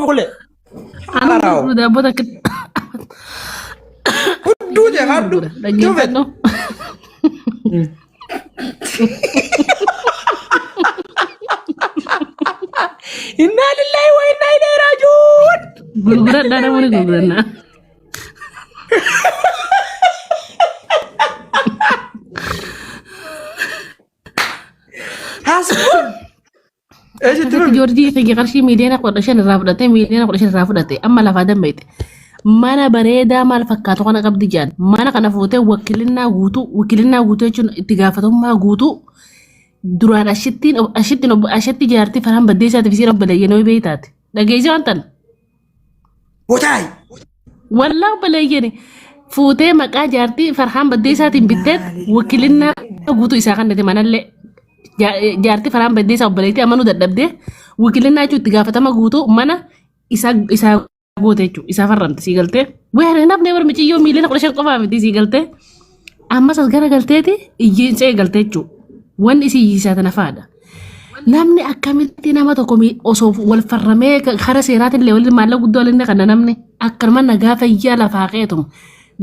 kule. Anuu Haaraawo. gurguru daabboo takka. Hudduu ta'e haadhu. Gurgura. Dhaggeeffadhu. Innaa lillahi wa innaa ilayhi raaji'uun. Gurguradhaa namoonni gurgurannaa. Hasbuun. Eessi Akkasitti turan. Joorjii kiyya qarshii 15,000,000 irraa fudhatee 15,000,000 irraa fudhate amma lafaa dammeete. Mana bareedaa maal fakkaatu kana qabdi jaan mana kana fuutee wakilinnaa guutuu wakilinnaa guutuu jechuun itti gaafatamummaa guutuu duraan ashittiin ashittiin ashitti jaartii faraan baddeessaatiif isiin obboleeyyan ho'i beeytaati. Dhageessii waan tana. Botaay. Wallaa obboleeyyani fuutee maqaa jaartii Farhaan Baddeessaatiin bitteet wakilinnaa guutuu isaa kannate manallee jaartii Farhaan Baddeessaa obboleettii amanuu dadhabdee wakilinnaa jechuun itti gaafatama guutuu mana isaa isaa goote jechuudha isaa farramte sii galtee weeree namni bara miciyyoo 15,000,000 qofaa miti sii galtee ammas as gara galteeti iyyeensa eegaltee jechuudha wanni isii iyyisaa tana faadha. Namni akkamitti nama tokko osoo wal farramee kara seeraatiin illee waliin maallaqa guddoo waliin kana namni akkanuma nagaa fayyaa lafaa keetum.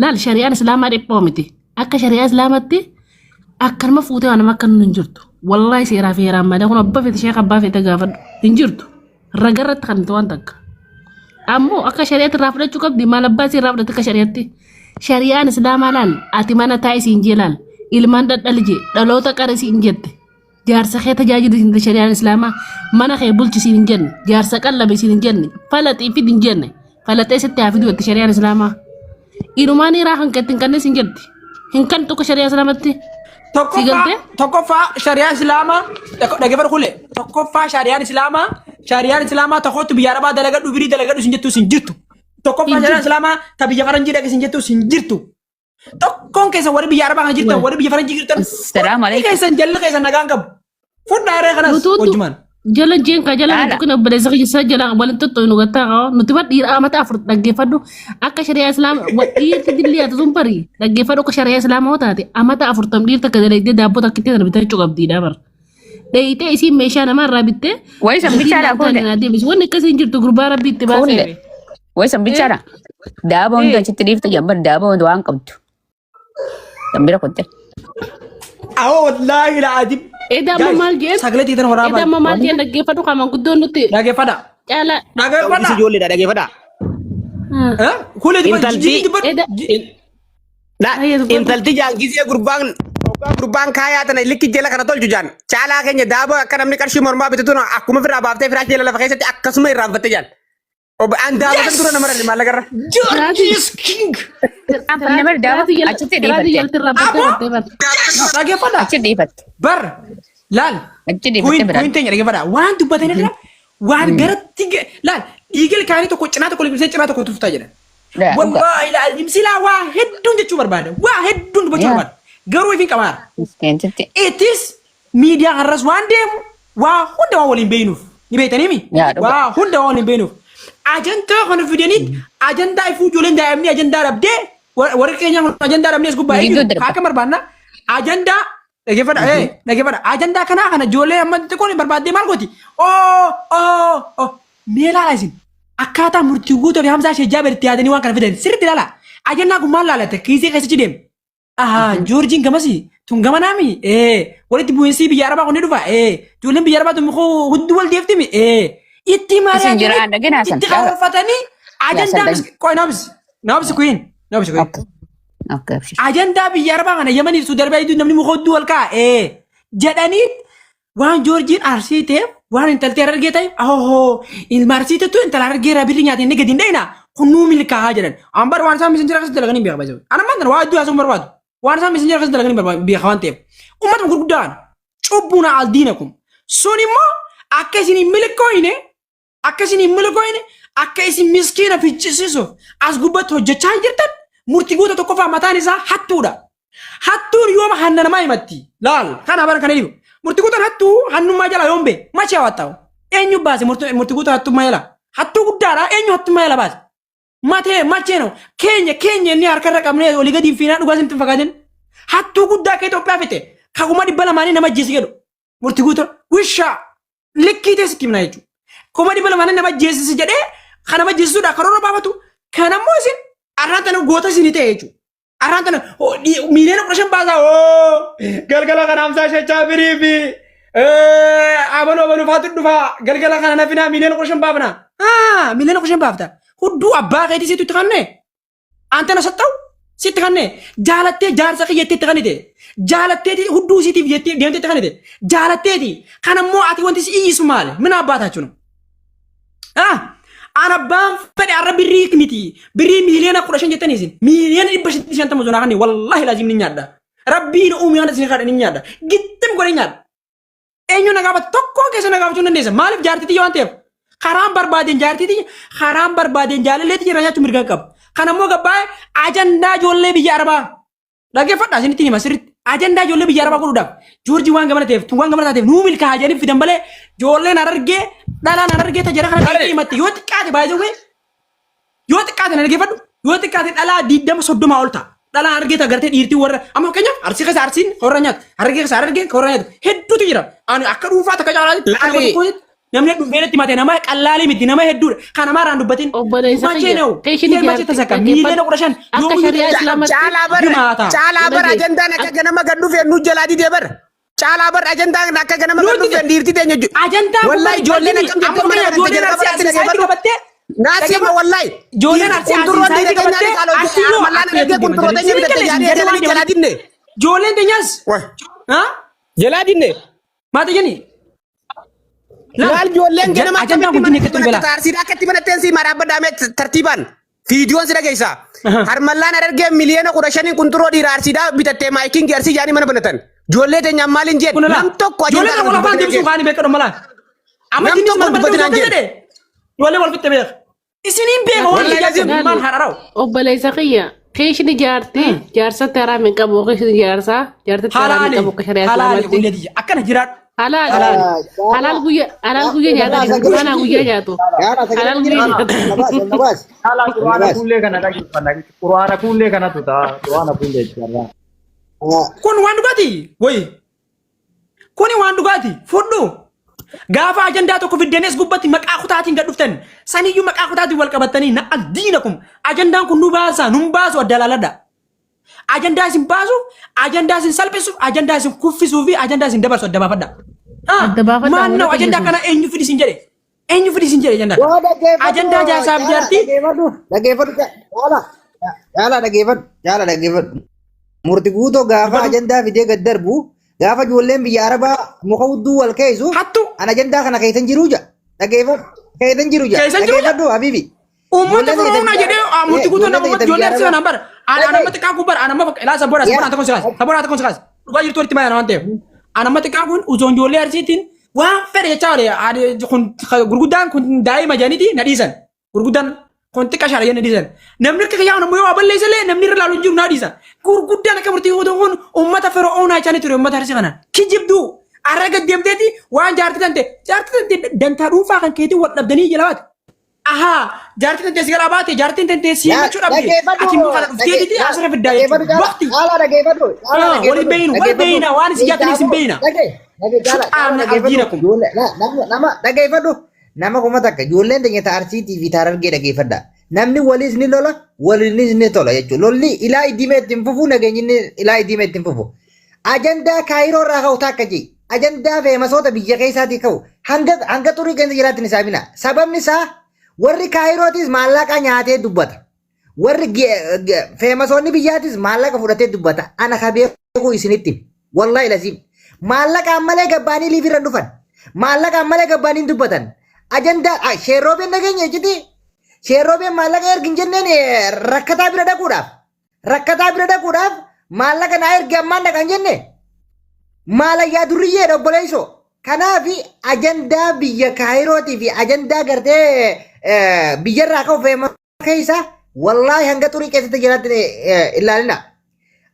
Laal shari'aan islaamaa dhiphoo miti. Akka shari'aa islaamatti akkanuma fuutee waan nama akka hin jirtu. Wallaahi seeraa fi heeraan malee kun abbaa feete sheeka abbaa feete gaafadhu hin jirtu. Raga irratti kan waan takka. Ammoo akka shari'aatti irraa fudhachuu qabdi maal abbaa isii irraa fudhate akka shari'aatti. Shari'aan islaamaa laal ati mana taa'ii siin jee laal ilmaan dhadhali jee dhaloota qara siin jette. Jaarsa kee tajaajili siin jette shari'aan islaamaa mana kee bulchi siin hin jenne jaarsa qallabi siin hin jenne falaxii fidi hin jenne falaxee sitti haa fidu jette shari'aan islaamaa. Inumaan hiraa kan keetti hin kanne siin jetti. Hin kan tokko shari'aa islaamatti. Si Tokkoffaa galtee? tokkoffaa shari'aa islaamaa dhaggeeffadhu kule tokkoffaa shari'aan islaamaa shari'aan islaamaa tokkotti biyya arabaa dalagadhu birii dalagadhu sin jettu sin jirtu. Tokkoffaa Hin shari'aan jirtu. islaamaa ta biyya faranjii dhaqe sin jettu sin jirtu. Tokkoon keessa warri biyya arabaa kan jirtan warri biyya faranjii jirtan Assalaamu hundi alaikum. keessan jalli keessan nagaan qabu. Fudhaa ree kanas Nutuutu wajjumaan. jala jeen ka jala Dhaala. nuti kun obboleessa kiyya jala waliin tuttu nu gattaa qaba nuti bar dhiira amata afur dhaggeeffadhu akka shari'aa islaama dhiirti dilli ati sun bari dhaggeeffadhu akka shari'aa islaama hoo taate amata afurtam dhiirta akka dalaydee daabboo takkitti sana bitachuu qabdiidha bar. Dheeyitee isiin meeshaa namaa irraa bittee Wayi san gatiin bichaadha naan taane kuule. naa deebisi wanni akkasii hin jirtu gurbaa rabbii itti Kuule. baasee. Wayi san bichaadha. Daaba hunda achitti dhiifte jabbar daaba hunda waan qabdu. San bira kutte. Awwa wallaahi la'aadib. Eeda amma Guys, maal jeen? sagalee tiitan Eeda waraabaa. amma maal jeen dhaggeeffadhu qaamaan guddoon nutti Dhaggeeffadha. caalaa. Dhaggeeffadha. Isa ijoolleedha dhageeffadha. Eh? Kuule dubbadhu. Intalti Jijjiirri dubbadhu. Eeda Na Ayya dubbadhu. intalti jaan gisee gurbaan hoggaa gurbaan kaayaa tana likki jala kana tolchu jaan caalaa keenya daaboo akka namni qarshii mormaa bitatu akkuma firraa baaftee firaashii jala lafa keessatti akkasuma irraanfatte jaan. Obbo an daaboo san dura nama ralli maallaqa irra. George is king. Irraanfanne bari daaba achitti Siraatii dhiifatte. jalatti irraanfattee Aboo. battee batte. Dhaggeeffadha. Achi dhiifatte. Bar laal. Achi dhiifatte Kuyin biraan. kuyin teenya dhaggeeffadha. Waan dubbatan irra waan garatti laal dhiiga ilkaanii tokko cinaa tokko liqimsee cinaa tokko tuftaa jedhan. Daa, dhuga. Wallaahi laal silaa waa hedduun jechuu barbaada. Waa hedduun dubbachuu Yaa. barbaada. Garuu ifin qabaara. Miskiintitti. It is miidiyaa har'as waan deemu waa hunda waan waliin beeynuuf. Ni beektaniimi? Yaa, dhuga. Waa hunda waan waliin beeynuuf. Ajandaa kana fidaniit ajandaa ifuu ijoolleen daa'imni ajandaa dhabdee warri keenya kun ajandaa dhabnee as gubbaa Gidduu eenyu darba. akka barbaanna ajandaa dhaggeeffadha dhaggeeffadha ajandaa kanaa kana ijoollee amma xixiqqoon barbaaddee maal gooti oo oo oo mee laala isin akkaataa murtii guutuu fi hamzaa ishee jaabir itti yaadanii waan kana fidan sirriitti ilaala ajandaa kun maal laalate kiisii keessichi deeme Ahaa, Joorjiin gamasi tun gama naami ee walitti bu'iinsi biyya arabaa kun ni dhufa ee ijoolleen biyya arabaa tun hudduu wal deeftimi ee itti Isin mari'atanii jiraan dhaginaa san. itti karoorfatanii ajandaa dhagi. qoy naabsi naabsi kuyin naabsi kuyin Okay. Okay. abshir. ajandaa biyya arabaa kana yamanii fi suudi arabiyaa gidduu namni muka hudduu wal kaa'a ee jedhanii waan Joorjiin Arsii ta'eef waan intalti Harargee ta'eef ahoo ilma Arsii ta'etu intala Harargee irraa birri nyaate inni gadi hin dhayina kun nuu milkaa'aa jedhan. An bar waan isaan misinjira keessatti dalaganii beeka baay'ee. An ammaan tana waa hedduu haasa'uu hin barbaadu. Waan isaan misinjira keessatti dalaganii beeka waan ta'eef. Uummatuma gurguddaan cubbuun aldiinakum. Sun immoo akka isin hin milkooyne akka isin hin milkooyne akka isin miskiina ficcisiisuuf as gubbatti hojjechaa hin jirtan murtii goota tokkoffaa mataan isaa hattuudha. Hattuun yooma hanna namaa himatti. Laal kana bara kana dhibu. Murtii guutaan hattuu hannummaa jala yoom bee machee hawwattaa'u. Eenyu baase murtii guutaan hattummaa jala? Hattuu guddaadha eenyu hattummaa jala baase? Matee machee no keenya keenya inni harka irra qabnee olii gadi hin fiinaa dhugaa isinitti hin fakkaatin. Hattuu guddaa akka Itoophiyaa fixe kakuma 200 nama ajjeese jedhu. Murtii guutaan wishaa likkii ta'e sitti himna jechuudha. 200,000 nama ajjeesisi jedhee Kan nama ajjeesisuudhaaf karoora baafatu. Kan ammoo isin arraan tana goota isinii ta'e jechuudha. Arraan tana 15 miiliyoona baasaa oo galgala kana hamsaa shachaa birii fi abaluu abaluu faatu dhufaa galgala kana nafinaa 15 miiliyoona baafna. 15 miiliyoona baafta. Hudduu abbaa keetii situ itti kannee. Antena saxxawu sitti kannee jaalattee jaarsa kiyya itti kannite jaalatteeti hudduu isiitiif jettee deemtee itti kannite jaalatteeti kan ammoo ati wanti si iyyisu maali mina abbaa taachuun. An abbaan fedhe arra birrii miti birrii 15 miiliyoona jettanii isin 550 miiliyoona osoo naa kanne wallaahi laazim ni nyaadha. Rabbiin uumee waan isin kadhe ni nyaadha. Gittim godhe nyaadha. Eenyu na gaafata tokkoon keessa na gaafachuu hin dandeessa. Maaliif jaartii tiyya waan ta'eef. Karaan barbaadeen jaartii tiyya karaan barbaadeen jaalallee tiyya irraa nyaachuu mirga qaba. Kan ammoo gabbaa'ee ajandaa ijoollee biyya Arabaa. Dhaggeeffadhaa isinitti hima sirriitti. Ajandaa ijoollee biyya Arabaa godhuudhaaf Joorjii waan gamana ta'eef tun waan gamana taateef nuu milkaa'aa jedhanii fidan malee ijoolleen Harargee dhalaan Harargee ta jara kana dhaqxee himatte yoo xiqqaate baay'ee yoo xiqqaate na dhaggeeffadhu yoo xiqqaate dhalaa 20 30 ol ta'a. Dhalaan Harargee ta gartee dhiirtii warra amma fakkeenyaaf Arsii keessa Arsiin warra nyaatu Harargee keessa Harargeen warra nyaatu hedduutu jira. Ani akka dhuunfaa takka caalaatti akka Laali. tokkootti namni dhufee natti mate nama qallaalii miti nama hedduudha. Kan namaarraan dubbatin. Obboleessa Machee kiyya, na'u. keeshini Isheen machee jaartii tasakka dhaggeeffadhu. 15 miiliyoona Akka yoomiyyuu shari'aa islaamatti Caalaa bar Jimaata. caalaa bar Dhagee. ajandaan akka ganama gad dhufeen nu jalaa didee bar. Caalaa bar ajandaan akka ganama gad Nuti dhufeen dhiirti teenya ju. Ajandaa kun Wallahi ijoolleen akkam jettee amma mana fakkeenyaaf banatte ijoolleen jalqaba Arsii irratti Arsii saayitii dhaggeeffadhu. qabattee Naasii ma wallahi. Ijoolleen Arsii Arsii Kunturoon saayitii dhiira qabattee keenyaa Arsii yoo Armallaan akka argee hedduu kunturoo deeman teenya bitatte jedhanii jaanii jedhanii jalaa dinne. Ijoolleen teenyas Wah. Jalaa dinne. Maata jenni? Laal ijoolleen ganama Ajandaan akkamitti kun mana dinne banatte bela. taarsiidha akkatti banatteen sii maraa dhaamee tartiibaan. Viidiyoon si dhageessa. Harmallaan Harargee 15 miiliyoona kunturoo dhiira Arsiidhaa bitattee maayikiin Arsii jaanii mana banatan. Ijoollee teenyaan maaliin jeen Kun nam tokko Ijoolleen ajandaa wal afaan deebisuu kaanii beekadhu malaa. Amma Nam jinnis tokko mana dubbatin banatee aan jedhe. Ijoollee wal fixxe beeka. Isiniin beeka waan Wallahi ijaarsa lazim. maal hararaw. Obboleessa kiyya, keeshini jaartii jaarsatti haraam hin qabu, keeshini jaarsaa jaartitti haraam hin Halaali. qabu akka shari'aa Halaali islaamatti. kullee tiyya. Akkana jiraadhu. Halaal halaal guyyaa halaal guyyaa nyaatan quraana guyyaa nyaatu. Halaal guyyaa nyaatu. Caalaa quraana kuullee kana dhaggeeffanna. Quraana kuullee kanatu ta'a. Quraana kuullee jechuudha. Kun waan dhugaati. Wayi. Kuni waan dhugaati. Fudhu. Gaafa ajandaa tokko fiddanis gubbatti maqaa kutaatiin gad dhuftan. Saniyyuu maqaa kutaatiin wal qabattanii na aldiinakum. Ajandaan kun nu baasa nun baasu adda laaladha. Ajandaa isin baasu, ajandaa isin salphisu, ajandaa isin kuffisuu fi ajandaa isin dabarsu adda baafadha. Adda baafadha, Maannoo wala ajandaa fayyadu. kana eenyu fidi isin jedhe? Eenyu fidi isin jedhe ajandaa kana? Ajandaa jaarsaaf jaartii Dhageeffadhu, dhageeffadhu, caala, caala dhageeffadhu, caala dhageeffadhu. Murti guutoo gaafa ajandaa fidee gad darbu, gaafa ijoolleen biyya Arabaa muka hudduu wal keessu, hattu an ajandaa kana keessan jiruu ja. Dhageeffadhu, keessan jiru ja. Keessan jiru ja. Dhageeffadhu, habibi. Uummata Ijoolleen firoomna biyya- jedhee murti guutuu ijoolleen nama biyya ijoollee arsii Arabaa- kanaan bara. Ana anamma xiqqaa kun bara anamma fakka ilaa sabboona sabboona tokko sikaas sabboona tokko sikaas dhugaa jirtu walitti maayana waan ta'eef. Anamma xiqqaa kun osoo ijoollee arsiitiin waan fedhe jechaa oole ani kun gurguddaan kun daa'ima jedhaniiti na dhiisan gurguddaan kun xiqqa shaadha jedhanii na dhiisan. Namni akka kiyyaa kun ammoo yoo waa balleesse illee namni irra ilaalu hin jiru na dhiisa. Gurguddaan akka murtii guutuu kun uummata firoomnaa jechaa ture uummata arsii kanaan. Kijibduu arra gad deemteeti waan jaartii tante jaartii tante dantaa dhuunfaa kan keetiin wal dhabdanii jala baate. Ahaa, jaartiin tantee si galaa baate, jaartiin tantee si himachuu dhabde. Ati immoo kana dhufteetiti asirra fiddaa jechuudha. Waqti. Caala dhageeffadhu. Ah, wal beeynu, wal beeyna, waan isin jaartaniif isin beeyna. Shuqaamna abdiinakum. Nama dhageeffadhu. Nama 1000 ijoolleen teenya ta Arsiitii fi ta Harargee dhageeffadha. Namni waliis ni lola, waliinis ni tola jechuudha. Lolli ilaa iddiimee ittiin fufu, nageenyi ilaa iddiimee ittiin fufu. Ajandaa Kaayiroo irraa ka'u takka jee. Ajandaa feemasoota biyya keessaatii ka'u. Hanga hanga xurii keessa jiraatti ni saamina. Sababni isaa warri Kaayirootis maallaqa nyaatee dubbata. Warri feemasoonni biyyaatis maallaqa fudhatee dubbata. Ana ka beeku isinitti. hima. Wallahi lasiim. Maallaqaan malee gabbaanii liif irra dhufan. Maallaqaan malee gabbaanii hin dubbatan. Ajandaa sheerroobeen nageenya ejjiti. Sheerroobeen maallaqa ergi hin jenneen rakkataa bira dhaquudhaaf. Rakkataa bira dhaquudhaaf maallaqa naa ergi ammaan dhaqa hin jenne. Maalayyaa durriyyeedha obboleessoo. Kanaaf ajandaa biyya Kaayirootii fi ajandaa gartee biyyarraa ka'u feema keessa wallaahi hanga xurii keessatti jiraatti ilaalina.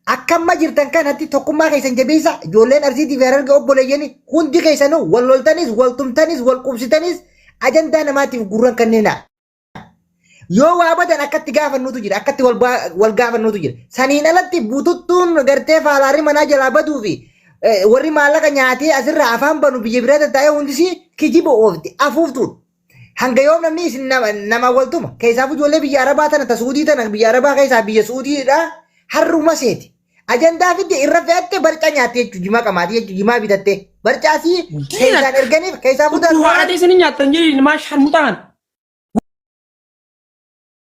Akka amma jirtan kanatti tokkummaa keessan jabeessa ijoolleen Arsiitii fi Harargee obboleeyyanii hundi keessanuu wal loltanis wal tumtanis wal qubsitanis ajandaa namaatiif gurran kennina. Yoo waa badan akkatti gaafannuutu jira akkatti wal gaafannuutu jira. Saniin alatti bututtuun gartee faalaarri manaa jalaa baduu fi warri maallaqa nyaatee asirraa afaan banu biyya biraa tattaa'ee hundisii kijiba oofti afuuftuudha. Hanga yoom namni isin nama waltuma. Keessaafuu ijoollee biyya Arabaa tana ta Suudii tana biyya Arabaa keessaa biyya Suudiidha harruma seeti. Ajandaa fidde irra fe'atte barcaa nyaatte jechuudha. Jimaa qamaatii jechuudha. Jimaa bitatte. Barcaasii keessaan erganiif keessaafuu Hudduu haadha isin nyaattan jedhi ilmaa sharmuxaan.